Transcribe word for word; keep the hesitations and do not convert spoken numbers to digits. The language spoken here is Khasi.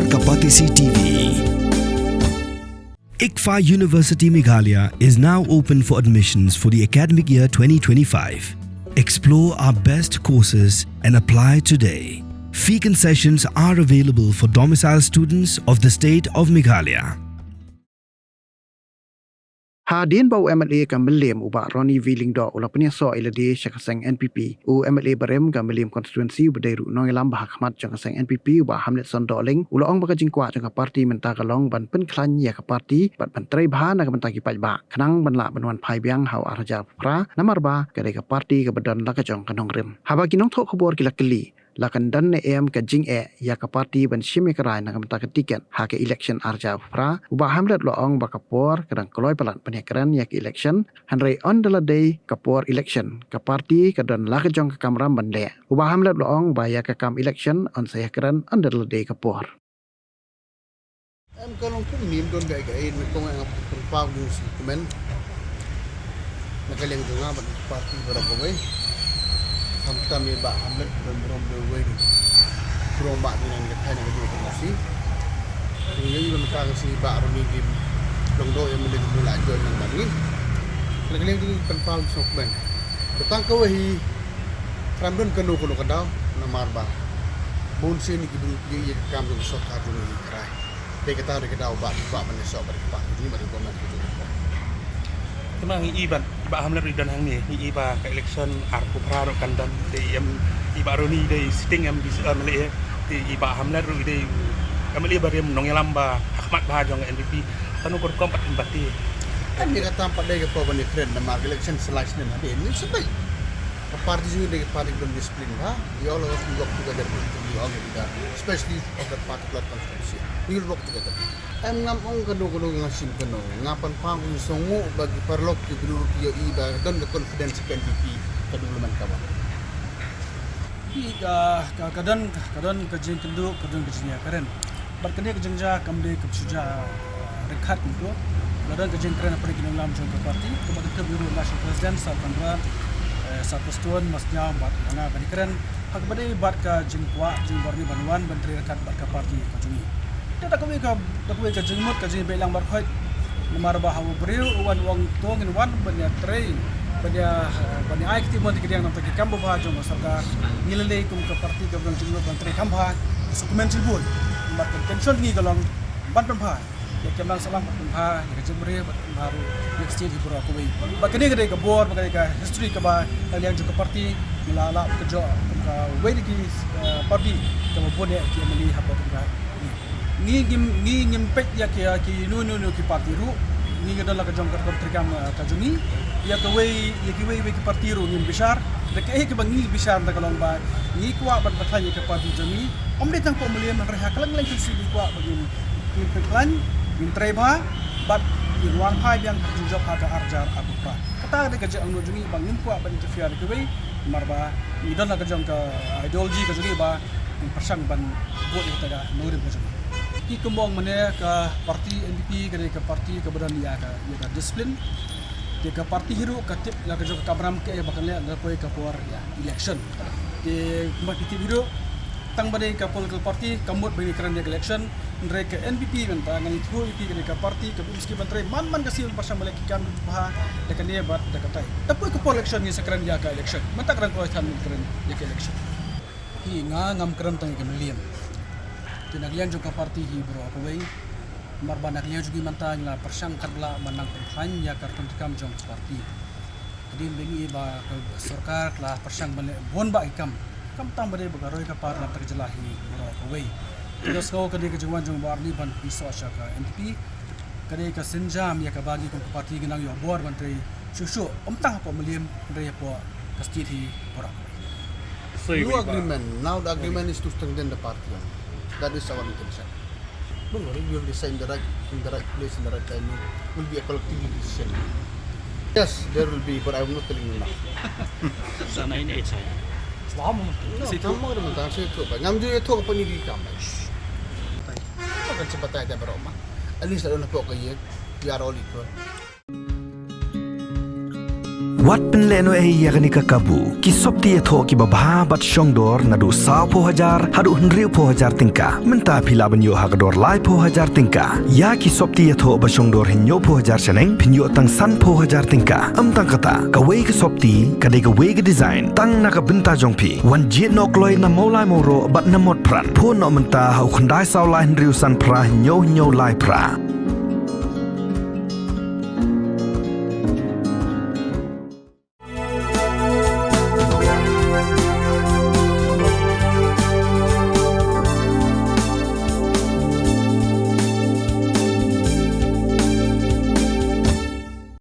Kapatisi T V. ICFAI University Meghalaya is now open for admissions for the academic year twenty twenty-five. Explore our best courses and apply today. Fee concessions are available for domicile students of the state of Meghalaya. Hadien ba u M L A ka Mylliem u Bah Ronnie V Lyngdoh u la pynïasoh ïa lade sha ka seng N P P, u M L A barim ka Mylliem constituency uba dei ruh u nongïalam ba hakhmat jong ka seng N P P u Bah Hamletson Dohling u la ong ba ka jingkwah jong ka party mynta ka long ban pynkhlaiñ ïa ka party bad ban trei bha na ka bynta ki paidbah khnang ban lah ban wan phai biang ha u ar hajar phra, namar ba ka dei ka party kaba don la ka jong ka nongrim. Haba ki nongthoh khubor ki la kylli la kan don ne em ka jingeh ïa ka party ban shim ïa ka rai na ka bynta ka tiket ha ka election ar hajar phra, u Bah Hamlet u la ong ba ka por ka dang kloi palat ban ïakren ïa ka election, hynrei ynda la dei ka por election ka party ka don la ka jong ka kamram ban leh. U Bah Hamlet u la ong ba ïa ka kam election yn sa ïakren ynda la dei ka por. Em, ka long kumne, ym don kaei kaei, nyngkong nga pynpaw ïa u sngewkmen na ka liang jong nga bad ka party baroh kawei. Khamtam ïa i Bah Hamlet, ban burom da uwei u briew ba dei na ka thaiñ ka jong ka party. Ngi ïohi ba mynta ka sngi i Bah Ronnie Dim Lyngdoh ïa mynta ka la join lang bad ngi. Na ka liang jong ngi pynpaw ïa u sngewkmen. Ba tang kawei hi, khlem don kano kano ka daw, namar ba bun sien ki briew ki ïohi ïa ka kam jong ka sorkar jong ngi. Dei kata dei ka daw ba, ba ban ïasoh bad ka party jong ngi bad ka government ka jong ngi. Te ma ngi i ba, i Bah Hamlet ruh i don hangne, ngi i ba ka election arphew phra ruh kan don, te i em, i Bah Ronnie dei sitting M P, eh, M L A, te i Bah Hamlet ruh i dei M L A barim, nongïalam ba hakhmat bha jong ka N P P, kano ka rukom pat kan bati. Kan ïa kata pat dei ka por ban ïakren namar ka election sa lai snem hadien, ngi shu peit. Ka party jong ngi dei ka party ka don discipline bha, we all of us we work together to be all together, especially of that particular constituency. We will work together. Em, ngam ong kano kano, nga shim kano. Nga pynpaw, nga sngewnguh ba ki paralok ki briew ki ïohi ba don ka confidence ka N P P ka development ka bha. Ki ka, ka, ka don, ka don ka jingkynduh, ka don ka jingïakren. Bad kane ka jingjia kam dei ka shu jia, uh, ryngkat kumto. La don ka jingkren hapdeng ki nongïalam jong ka party, kaba kynthup ïa u National President Sir Conrad, eh, Sir Prestone Massniang bad nga ban ïakren ha kaba dei bad ka jingkwah jong u Bah Ronnie ban wan ban trei ryngkat bad ka party ka jong ngi. Te da kawei ka, da kawei ka jingmut ka jingbeh lang baroh khoit. Namar ba haba u briew u wan u ong to ngin wan ban ïatrei, ban ïa, ban ïa ai kti mon kti kadiang na ka bynta ki kam ba bha jong ka sorkar. Ngi lei lei kum ka party kaba don jingmut ban trei kham bha, sngewkmen shibun. Namar ka intention ngi ka long ban pynbha ïa ka imlang sahlang, ban pynbha ïa ka jingmut, ban pynbha ruh ïa ka state hi baroh kawei. Bad kane ka dei ka bor, bad ka dei ka history kaba na liang jong ka party ngi la lah ban kynjoh kum kawei na ki, eh, party kaba bun ïa ki M L A hapoh ka jylla. Ngi ngim, ngi ngim peit ïa ki, ïa ki no no no ki party ruh. Ngi ngi don la ka jong ka rukom treikam, eh, ka jong ngi. Ïa kawei, ïa kiwei wei ki party ruh ngim bishar. Da kaei kaba ngi bishar da ka long ba ngi kwah ban pynkhlaiñ ïa ka party jong ngi. Ym dei tang hapoh Mylliem, hynrei ha kylleng kylleng constituency ngi kwah ba ngin, ngin pynkhlaiñ, ngin trei bha bad ngin wan phai biang ha ka jingjop ha ka ar hajar arphew phra. Kata ka dei ka jingangnud jong ngi ba ngim kwah ban interfere da kiwei, namar ba ngi don la ka jong ka ideology ka jong ngi ba ngin pyrshang ban buh ïa kata ka nongrim ka jong ngi. Ki, kumba ong mynne, ka party N P P ka dei ka party kaba don ïa ka, ïa ka discipline. Te ka party hi ruh ka tip la ka jong ka kamram kaei ba kan leh na poi ka por ïa election. Te kumba phi tip hi ruh, tang ba dei ka political party kam mut ba ngin ïakren ïa ka election. Hynrei ka N P P mynta ngan ïathuh ïa phi ka dei ka party kaba im sniew ban trei man man ka sngi ban pyrshang ban leh ki kam bha da kane bad da katai. Te poi ka por election ngin sa kren ïa ka election. Mynta ka dang kloi than ban kren ïa ka election. Hi, nga ngam kren tang ïa ka Mylliem. Te na ka liang jong ka party hi baroh kawei. Namar ba na ka liang jong ngi mynta ngi la pyrshang katba lah ban nang pynkhlaiñ ïa ka rukom treikam jong ka party. Hadien ba ngi i ba ka sorkar ka la pyrshang ban leh bun bah ki kam. Khamtam ba dei ba ka roi ka par na ka bynta ka jylla hi baroh kawei. Te nga sngew ka dei ka jingwan jong u Bah Ronnie ban pynïasoh sha ka N P P. Ka dei ka sienjam ïa kaba ngi kum ka party ngi nang ïoh bor ban trei shuh shuh, ym tang hapoh Mylliem, hynrei hapoh ka state hi baroh kawei. No agreement. Now the agreement is to strengthen the party only. That is our intention. Don't worry, we will decide in the right, in the right place, in the right timing. Will be a collective decision. Yes, there will be, but I am not telling you now. Sa nine eight sa. Faham? No, sa ïathuh. Tang mo, tang sa ïathuh ba. Ngam ju ïathuh ka pynïaid kam ba. Shh. Tang mo kan sa batai da baroh ma. At least I don't have to, we are all equal. Wat pynlehnohei ïa kane ka kabu. Ki sopti ïathoh kiba bha bad shongdor naduh sawphew hajar haduh hynriewphew hajar tyngka. Mynta phi lah ban ïoh ha ka dor laiphew hajar tyngka. Ïa ki sopti ïathoh ba shongdor hynñiewphew hajar shaneng phin ïoh tang sanphew hajar tyngka. Ym tang kata, kawei ka sopti ka dei kawei ka design tang na ka bynta jong phi. Wan jied noh kloi na Mawlai Mawroh bad na Motphran. Phone noh mynta ha u khyndai saw lai hynriew san phra hynñiew hynñiew lai phra.